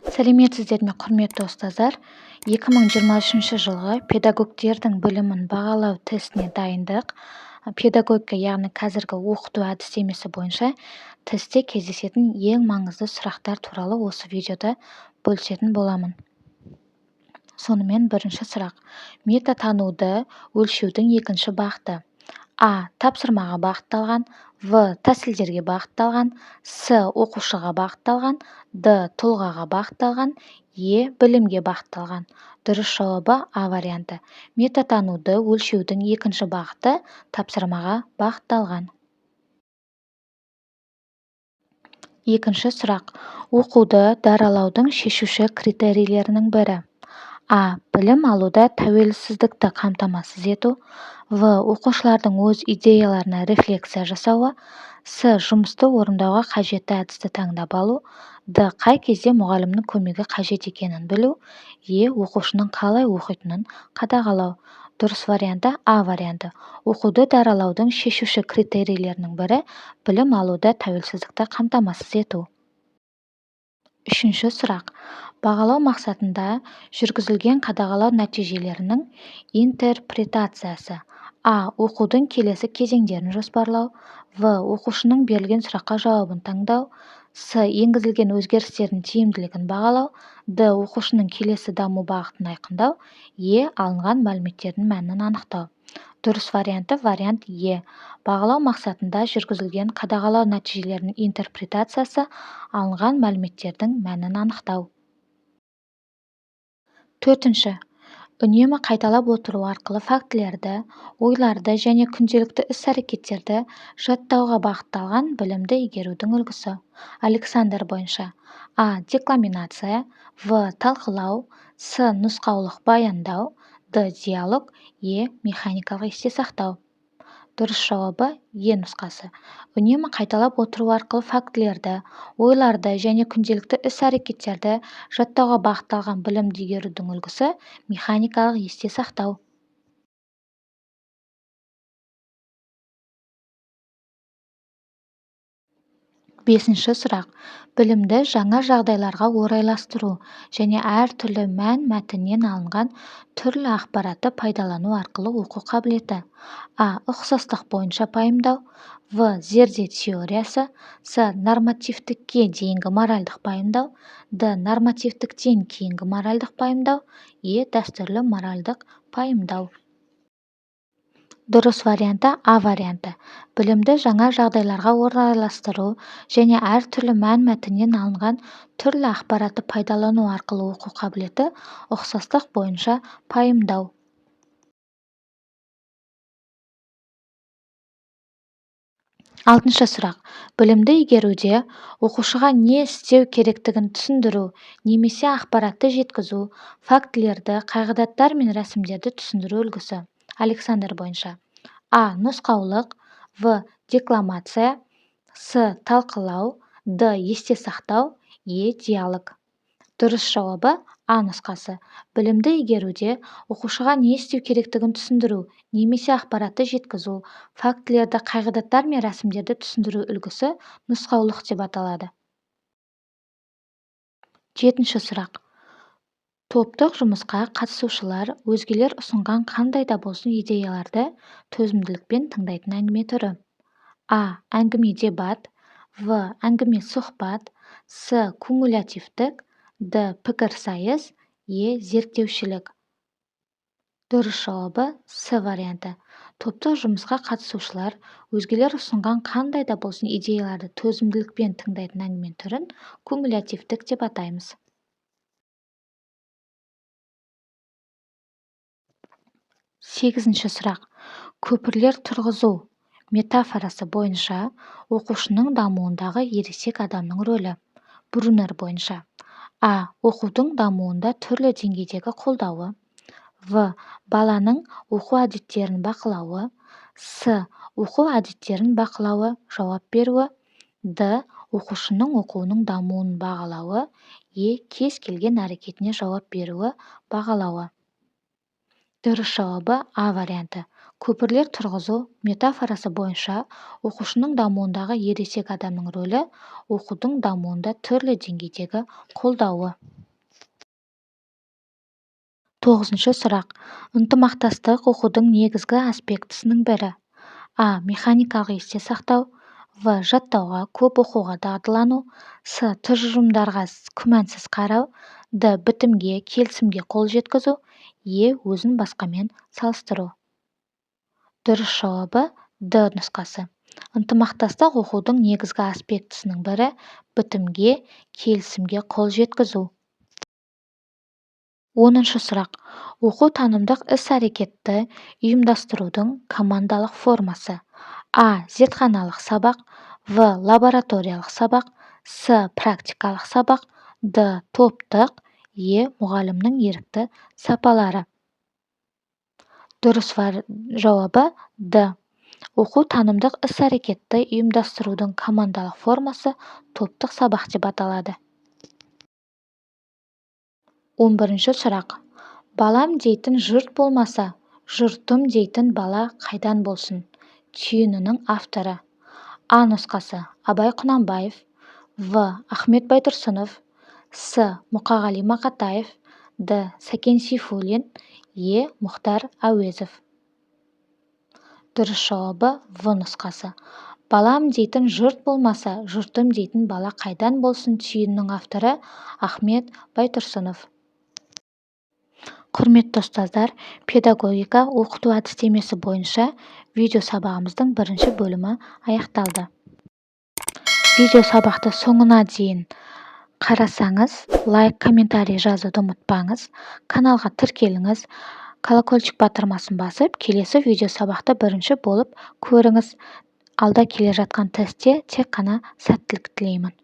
Сәлеметсіздер ме, құрметті ұстаздар! 2023 жылғы педагогтердің білімін бағалау тестіне дайындық педагогика, яғни қазіргі оқыту әдістемесі бойынша тестте кездесетін ең маңызды сұрақтар туралы осы видеода бөлісетін боламын. Сонымен, бірінші сұрақ. Метатануды өлшеудің екінші бағыты. А. Тапсырмаға бағытталған, В. Тәсілдерге бағытталған, С. Оқушыға бағытталған, Д. Тұлғаға бағытталған, Е. Білімге бағытталған. Дұрыс жауабы А варианты. Метатануды өлшеудің екінші бағыты тапсырмаға бағытталған. Екінші сұрақ. Оқуды даралаудың шешуші критерийлерінің бірі. А. Білім алуда тәуелсіздікті қамтамасыз ету. В. Оқушылардың өз идеяларына рефлексия жасауы. С. Жұмысты орындауға қажетті әдісті таңдап алу. Д. Қай кезде мұғалімнің көмегі қажет екенін білу. Е. Оқушының қалай оқитынын қадағалау. Дұрыс варианты А варианты. Оқуды даралаудың шешуші критерийлерінің бірі білім алуда тәуелсіздікті қамтамасыз ету. Үшінші сұрақ. Бағалау мақсатында жүргізілген қадағалау нәтижелерінің интерпретациясы. А. Оқудың келесі кезеңдерін жоспарлау. В. Оқушының берілген сұраққа жауабын таңдау. С. Енгізілген өзгерістердің тиімділігін бағалау. Д. Оқушының келесі даму бағытын айқындау. Е. Алынған мәліметтердің мәнін анықтау. Дұрыс варианты вариант Е. Бағалау мақсатында жүргізілген қадағалау нәтижелерінің интерпретациясы алынған мәліметтердің мәнін анықтау. Төртінші. Үнемі қайталап отыру арқылы фактілерді, ойларды және күнделікті іс-әрекеттерді жаттауға бағытталған білімді игерудің үлгісі. Александр бойынша: А. Декламинация, В. Талқылау, С. Нұсқаулық баяндау, Д. Диалог, Е. Механикалық есте сақтау. Дұрыс жауабы Е нұсқасы. Үнемі қайталап отыру арқылы фактілерді, ойларды және күнделікті іс-әрекеттерді жаттауға бағытталған білімді игерудің үлгісі механикалық есте сақтау. Бесінші сұрақ. Білімді жаңа жағдайларға орайластыру және әртүрлі мән-мәтіннен алынған түрлі ақпаратты пайдалану арқылы оқу қабілеті. А. Ұқсастық бойынша пайымдау. В. Зерде теориясы. С. Нормативтікке дейінгі моральдық пайымдау. Д. Нормативтіктен кейінгі моральдық пайымдау. Е. Дәстүрлі моральдық пайымдау. Дұрыс варианты А варианты. Білімді жаңа жағдайларға орайластыру және әртүрлі мән-мәтіннен алынған түрлі ақпаратты пайдалану арқылы оқу қабілеті ұқсастық бойынша пайымдау. Алтыншы сұрақ. Білімді игеруде оқушыға не істеу керектігін түсіндіру немесе ақпаратты жеткізу, фактілерді, қағидаттар мен рәсімдерді түсіндіру үлгісі. Александр бойынша: А. Нұсқаулық, В. Декламация, С. Талқылау, Д. Есте сақтау, Е. Диалог. Дұрыс жауабы А нұсқасы. Білімді игеруде оқушыға не істеу керектігін түсіндіру немесе ақпаратты жеткізу, фактілерді, қағидаттар мен рәсімдерді түсіндіру үлгісі нұсқаулық деп аталады. Жетінші сұрақ. Топтық жұмысқа қатысушылар өзгелер ұсынған қандай да болсын идеяларды төзімділікпен тыңдайтын әңгіме түрі. А. Әңгіме дебат, В. Әңгіме сұхбат, С. Кумулятивтік, Д. Пікірсайыс, Е. Зерттеушілік. Дұрыс жауабы С варианты. Топтық жұмысқа қатысушылар өзгелер ұсынған қандай да болсын идеяларды төзімділікпен тыңдайтын әңгіме түрін кумулятивтік деп атаймыз. Сегізінші сұрақ. Көпірлер тұрғызу метафорасы бойынша оқушының дамуындағы ересек адамның рөлі. Брунер бойынша: А. Оқудың дамуында түрлі деңгейдегі қолдауы. В. Баланың оқу әдеттерін бақылауы. С. Оқу әдеттерін бақылауы, жауап беруі. Д. Оқушының оқуының дамуын бағалауы. Е. Кез келген әрекетіне жауап беруі, бағалауы. Дұрыс жауабы А варианты. Көпірлер тұрғызу метафорасы бойынша оқушының дамуындағы ересек адамның рөлі оқудың дамуында түрлі деңгейдегі қолдауы. Тоғызыншы сұрақ. Ынтымақтастық оқудың негізгі аспектісінің бірі: а) механикалық есте сақтау, в) жаттауға, көп оқуға дағдылану, с) тұжырымдарға күмәнсіз қарау, д) бітімге, келісімге қол жеткізу, е) өзін басқамен салыстыру. Дұрыс жауабы д нұсқасы. Ынтымақтастық оқудың негізгі аспектісінің бірі – бітімге, келісімге қол жеткізу. 10-шы сұрақ. Оқу-танымдық іс-әрекетті ұйымдастырудың командалық формасы: а) зертханалық сабақ, в) лабораториялық сабақ, с) практикалық сабақ, д) топтық, е) мұғалімнің ерікті сапалары. Дұрыс жауабы д. Оқу-танымдық іс-әрекетті ұйымдастырудың командалық формасы топтық сабақ деп аталады. 11-ші сұрақ. «Балам дейтін жұрт болмаса, жұртым дейтін бала қайдан болсын?» түйінінің авторы: а нұсқасы – Абай Құнанбаев, в) Ахмет Байтұрсынов, с) Мұқағали Мақатаев, д) Сәкен Сейфуллин, е) Мұхтар Әуезов. Дұрыс жауабы в нұсқасы. «Балам дейтін жұрт болмаса, жұртым дейтін бала қайдан болсын?» түйінінің авторы Ахмет Байтұрсынов. Құрметті ұстаздар, педагогика оқыту әдістемесі бойынша видео сабағымыздың бірінші бөлімі аяқталды. Видео сабақты соңына дейін қарасаңыз, лайк, комментарий жазуды ұмытпаңыз. Каналға тіркеліңіз, колокольчик батырмасын басып, келесі видео сабақты бірінші болып көріңіз. Алда келе жатқан тестте тек қана сәттілік тілеймін.